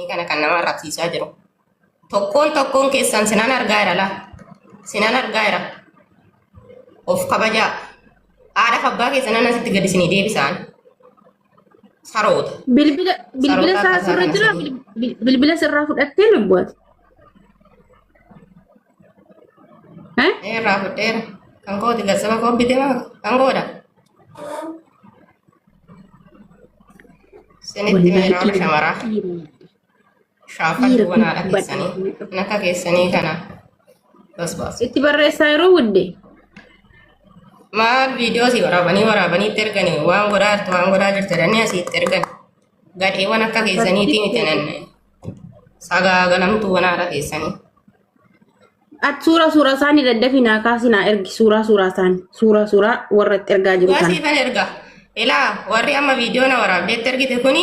Kana kan nama arrabsiisaa jiru. Tokkoon tokkoon keessan sinan argaa jira laa. Sinan argaa jira. Of kabajaa. Haadhaaf abbaa keessan nan asitti gadi isinii deebisaan. Saroota. Bilbila bilbila Saroota isaa akka sirra isaa jira kana bilbila sirraa fudhattee lubbuati. Eh? Irraa fudheera. Kan kooti gatsaba koo bitee maa kan koodha. Isinitti Wallaahi meera warra dhiira shamaraa. dhiira dhiira Shaafadhu haadha kun keessanii. badhaafamee Akka keessanii kana basbaas. Itti barreessaa yeroo wudde. Maal viidiyoo si waraabanii waraabanii itti erganii waan godhaa jirtu waan godhaa jirtu jedhanii asii itti ergan. Gadheewwan akka keessaniitii miti nan sagaagalamtuuwwan haadha keessanii. Ati suuraa suuraa isaanii daddafii naa kaasi naa ergi suuraa suuraa isaanii suuraa suuraa warra itti ergaa jiru Dhugaa kana. siifan erga. Ilaa warri amma viidiyoo na waraabdeetti ergite kuni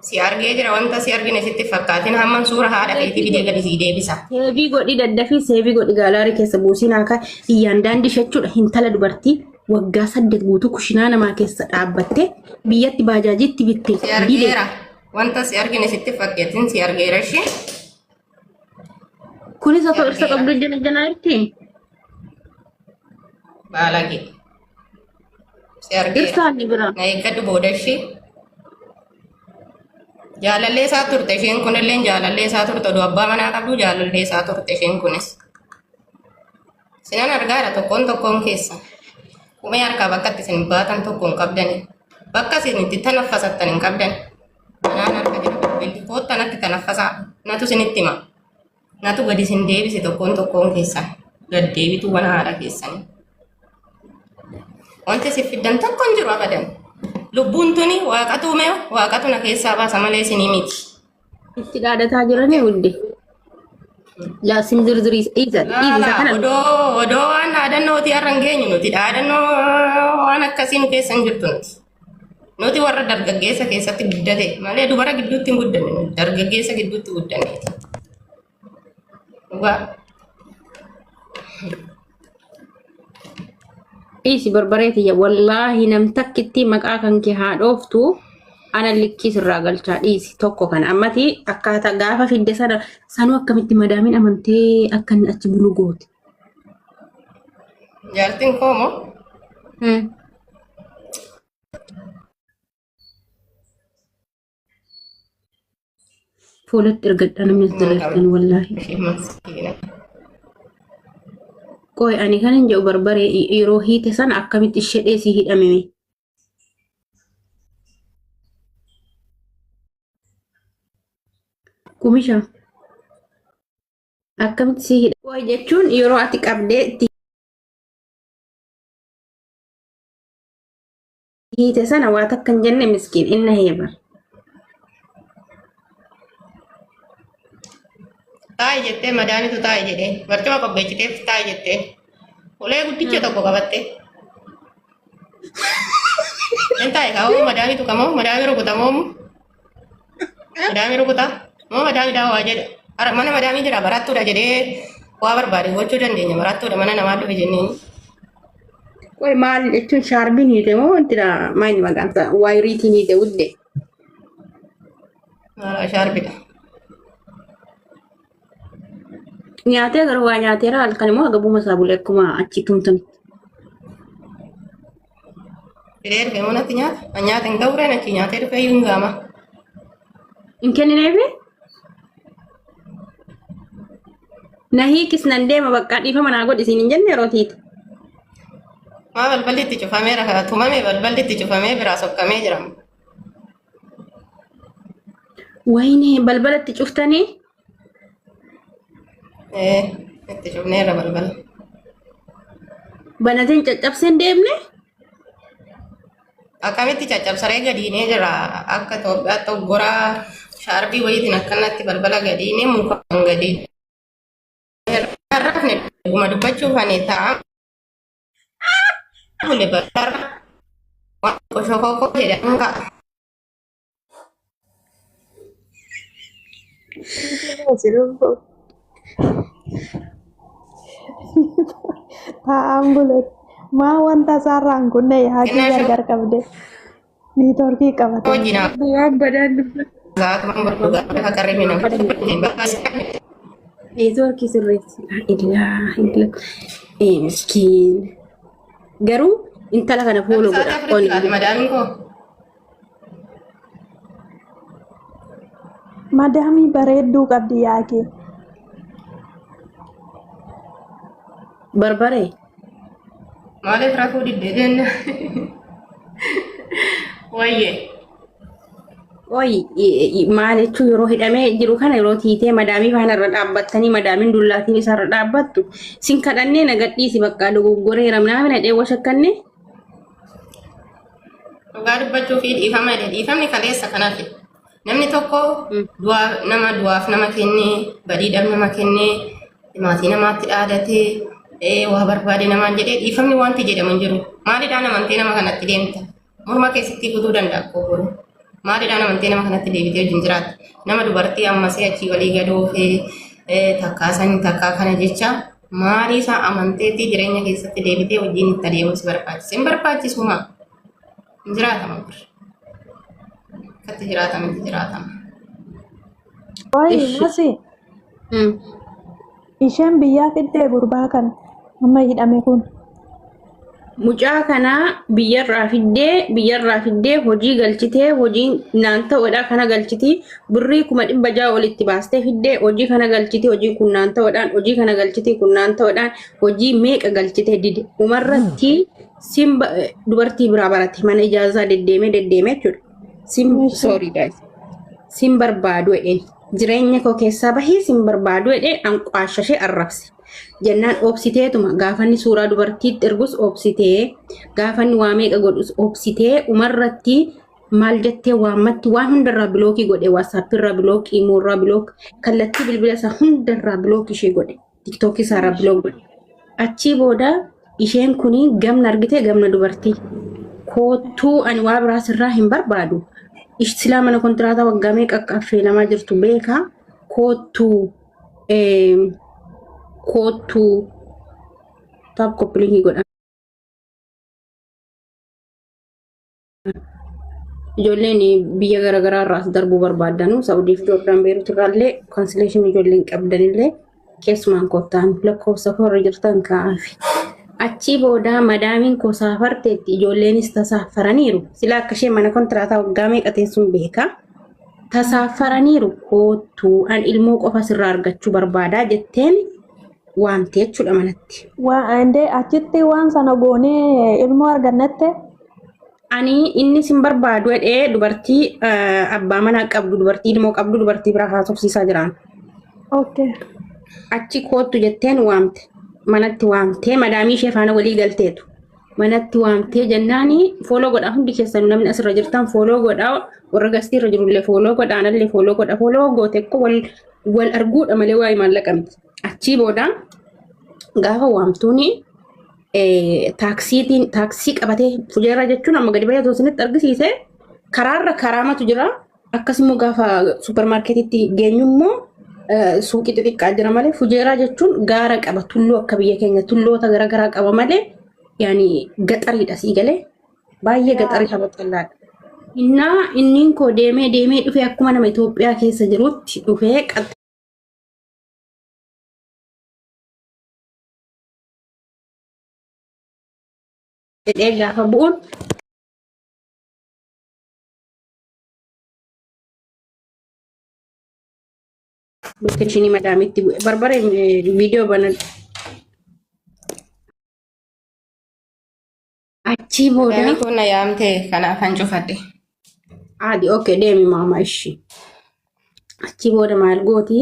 si argee jira wanta si argine sitti fakkaatin hamman suura haadha keetii fidee gadi sii deebisa. Seevii godhi daddafii seevii godhi gaalaarii keessa buusii naa kaasi iyyaan daandii jechuudha hintala dubartii waggaa 8 guutuu kushinaa namaa keessa dhaabbattee biyyatti baajaajiitti bitte Si dide. argeera. Wanta si argine sitti fakkeetin si argeera ishee. Kunis Si otoo irsa argeera. qabdu jala jalaa jirti. Baalagee. Si argeera. Irsaa inni biraa. Na eeggadhu booda ishee. Jaalallee isaa turte isheen kunillee jaalallee isaa turte oduu abbaa manaa qabdu jaalallee isaa turte isheen kunis. Sinan argaara tokkoon tokkoon keessa. Qumee harkaa bakka itti isin baatan tokko hin qabdani. Bakka isin itti tanaffasattan hin qabdani. Anaan harka jira bilbilli kootta natti tanaffasaa. Natu isinitti hima. Natu gadi isin deebise tokkoon tokkoon keessan. Gad deebitu waan haadha keessanii. Wanti isin fiddan tokko hin jiru abadan. Lubbuun tuni waaqatu uume waaqatu na keessaa baasa malee isinii miti. Itti dhaadataa jiranii hundi. Laasim zirzirii isa isa Laala kana odoo odoo waan dhaadannooti har'a hin geenyu nuti dhaadannoo waan akkasii nu keessa hin jirtu nuti. Nuti warra dargaggeessa keessatti guddate malee dubara gidduutti hin guddanne nuti dargaggeessa gidduutti guddanneeti. Dhugaa. Dhiisi barbaree tiyya wallaahi nam takkitti maqaa kan kee haa dhooftu ana likkii sirraa galchaa dhiisi tokko kana ammati akkaataa gaafa fidde sana sanuu akkamitti madaamin amantee akka inni achi bulu goote. Jaartiin koo moo Fuulatti ergadhaa namni as jala jirtan wallaahi. Ishee maskiina. Qoy ani kan hin jedhu barbaree yeroo hiite sana akkamitti ishee dheesii hidhame mee? Kumisha akkamitti si hidha? Qoy jechuun yeroo ati qabdee itti hiite sana waa takka hin jenne miskiin inna heebar. Taa'i jettee madaanitu taa'i jedhee barcuma qopheessiteef taa'i jettee ulee guddicha tokko qabatte. Hin taa'i kaa'uu madaamitu kamoo madaami rukutamoo madaami rukutaa moo madaami daawwaa jedha. Ara mana madaamii jira barattuudha jedhee waa barbaade gochuu dandeenya barattuudha mana namaa dhufe jenneen. Qoy maal jechuun shaarbiin hiite moo wanti dha maal maqaan isaa waayiriitiin hiite wudde. Maala shaarbidha. Nyaatee garuu waa nyaateera halkan immoo agabuma isaa bulee akkuma achi tumtamitti. Fidee dhufe moo natti nyaata? An nyaata hin ga'uureen achi nyaatee dhufe iyyuu hin ga'ama. Hin kennineefi? Na hiikis nan deema bakka dhiifama naa godhi siin hin jenne yeroo tiite. Maa balballi itti cufameera kana tumame balballi itti cufamee biraa sokkamee jira. Wayne balbala itti cuftanii Ee itti cufneerra balbala. banateen caccabseen deemne. Akkamitti caccabsaree gadiinee jira akka Itoophiyaatti oggoraa shaarbii wayiitiin akkanatti balbala gadiinee mukaan gadiin. Rafne dhuguma dubbachuuf ani ta'a bule barra waan qoshokoko jedhan ka'a. Taa'aan buletti. Maa wanta isaarraan kunne yaadii Xinnaa gargar qabde. Niitoorkii qabate. Hojii naa Waan badaan dubbatu. Sa'aatuma boruu gaafa qarree mina. Neetwoorkii sirreessi. Illaa illaa. Ee miskiin. Garuu intala kana fooloo Sa'aatii godha. afuritti kaate madaamiin koo. Madaamii bareedduu qabdi yaakee. Barbaree. Maaliif rafuu diddee jenna? Wayyee. Qoy maal jechuun yeroo hidhamee jiru kana yeroo tiitee madaamii faana irra dhaabbattanii madaamiin dullaatiin isa irra dhaabbattu sin kadhannee na gadhiisi bakka dogoggoreera minaamin hadhee washakkanne. Dhugaa dubbachuu fi dhiifama jedhe dhiifamni kaleessa kanaaf namni tokko du'aa nama du'aaf nama kennee badiidhaaf nama kennee maatii namaatti dhaadatee waa barbaade namaan jedhee dhiifamni wanti jedhamu hin jiru. Maalidhaan amantee nama kanatti deemta? Morma keessatti kutuu danda'a koo boru. Maalidhaan amantee nama kanatti deebitee wajjin jiraatta? Nama dubartii ammasee achii walii gadoofee takkaa sanii takkaa kana jecha maalii isaa amanteetti jireenya keessatti deebitee wajjin itti adeemuu si barbaachisa? Hin barbaachisu maa? Hin jiraatama bar. Akkatti jiraatama itti jiraatama. Wayi Ishi. masi isheen biyyaa fiddee gurbaa kana amma hidhame kun. Mucaa kana biyyarraa fiddee hojii galchitee, hojiin naan ta'uudha kana galchitii, birrii 600,000 olitti baastee fiddee hojii kana galchitii, hojii kun naan ta'uudhaan hojii kana galchitii, kun naan ta'uudhaan hojii meeqa galchitee dide. Umarratti simba dubartii biraa barate, mana ijaazaa deddeemee deddeemee jechuudha. Sim sorry guys. Sin barbaadu jedheen, jireenya koo keessaa bahii sin barbaadu jedhee anqwaashashee arrabse. Jennaan obsiteetuma gaafanni suuraa dubartiitti ergus obsitee, gaafanni waa meeqa godhus obsitee, umarratti maal jettee waammatti, waan hundarraa block godhe, WhatsAppirraa block, imoorraa block, kallattii bilbila isaa hundarraa block ishee godhe, TikTokii isaarraa block godhe. Achii booda isheen kuni gamna argite, gamna dubartii. Koottuu, ani waa biraa sirraa hin barbaadu. Silaa mana kontiraataa waggaa meeqa akka affeelamaa jirtu beekaa. Koottuu, koottuu, tap copy link godha. Ijoolleen biyya garaagaraa irraa as darbuu barbaadanu, Saa'udii fi Joordaan, Beerut irraallee cancellation ijoolleen qabdanillee keessumaan kottaan lakkoofsa koo irra jirtan kaa'aafi. Achii booda madaamiin koo saafarteetti, ijoolleenis tasaafaraniiru. Sila akka isheen mana kontiraataa waggaa meeqa teessuun beekaa. Tasaafaraniiru, koottuu an ilmoo qofa sirraa argachuu barbaadaa jetteen waamte jechuudha manatti. Waa indee achitti waan sana goonee ilmoo argannatte. Ani inni sin barbaadu jedhee dubartii abbaa manaa qabdu, dubartii ilmoo qabdu, dubartii biraa haasofsiisaa jiraan. Achi koottu jetteen waamte. Manatti waamtee madaamii ishee faana walii galteetu. Manatti waamtee jennaani follow godhaa, hundi keessan namni asirra jirtan follow godhaa, warra guestii irra jirullee follow godhaa, anallee follow godha. Follow goote akka wal wal arguudha malee waa'ee maallaqa miti. Achii booda gaafa waamtuuni taaksiitiin taaksii qabatee Fujeeraa jechuun amma gadi bahee otoo isinitti argisiise karaarra karaamatu jira. Akkasuma gaafa suuparmaarketiitti geenyu immoo suuqii xixiqqaa jira malee, Fujeeraa jechuun gaara qaba, tulluu akka biyya keenya tulloota garaagaraa qaba malee, yaani gaxariidha, sii galee, baay'ee gaxarii saba xallaadha. Innaa inniin koo deemee deemee dhufee akkuma nama Itoophiyaa keessa jirutti dhufee qaxxee gaafa bu'uun locationii madaamitti bu'e. Barbaree, viidiyoo banan. Achii booda Madaamii koo na yaamte, kanaaf han cufadhe. Haadhi, okay, deemi maama ishii. Achii booda maal gooti,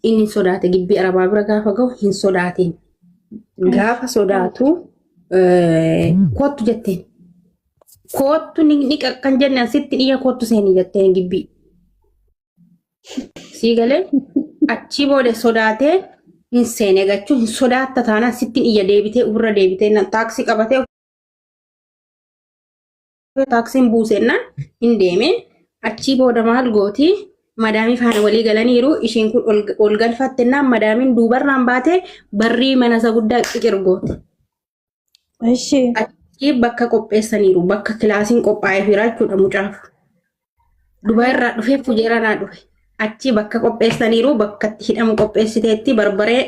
inni sodaate, gibbii arabaa bira gaafa gahu hin sodaatin. Gaafa sodaatu kottu jetteen. Kottu ni kan jenne asitti dhiyya, kottu seenii jetteen gibbii. Sii galee, achii booda sodaatee hin seene gachuu hin sodaatta taanaan sitti iyya, deebitee ofirra deebitee taaksii qabatee taaksiin buusennaan hin deeme. Achii booda maal gooti, madaamii faana walii galaniiru, isheen kun ol galfattennaan madaamiin duubarraan baatee barrii mana isa guddaa qicir goote. Ishi. Achii bakka qopheessaniiru, bakka kilaasiin qophaa'ee jira jechuudha mucaaf. Dubaay irraa dhufee Fujeeraa naa dhufe. Achi bakka qopheessaniiru bakka itti hidhamu qopheessiteetti barbaree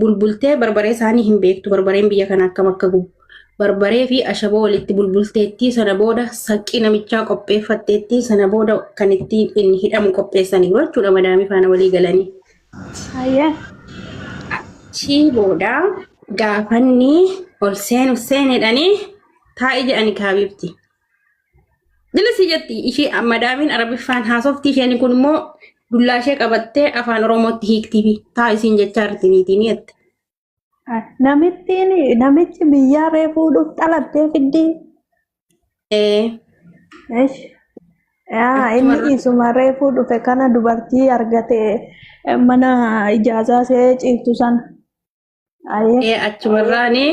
bulbultee barbaree isaanii hin beektu barbareen biyya kana akkam akka gubu. Barbaree fi ashaboo walitti bulbulteetti sana booda saqqii namichaa qopheeffatteetti sana booda kan ittiin inni hidhamu qopheessaniiru jechuudha madaamii faana walii galanii. Hayyee. Achii booda gaafanni ol seenu seenedhanii taa'i jedhani kaabiibti. Jilisi jetti ishee madaamiin arabiffaan haasofti isheen kun immoo dullaa ishee qabattee afaan oromootti hiiktiifi taa isiin jechaa jirti niitiin jette. Namittiin namichi biyyaa reefuu dhuuf xalabdee fiddii. Ee Ish. Yaa inni isuma reefuu dhufe kana dubartii argate mana ijaazaa see ciiftu sana. Ayyee. Ee achumarraani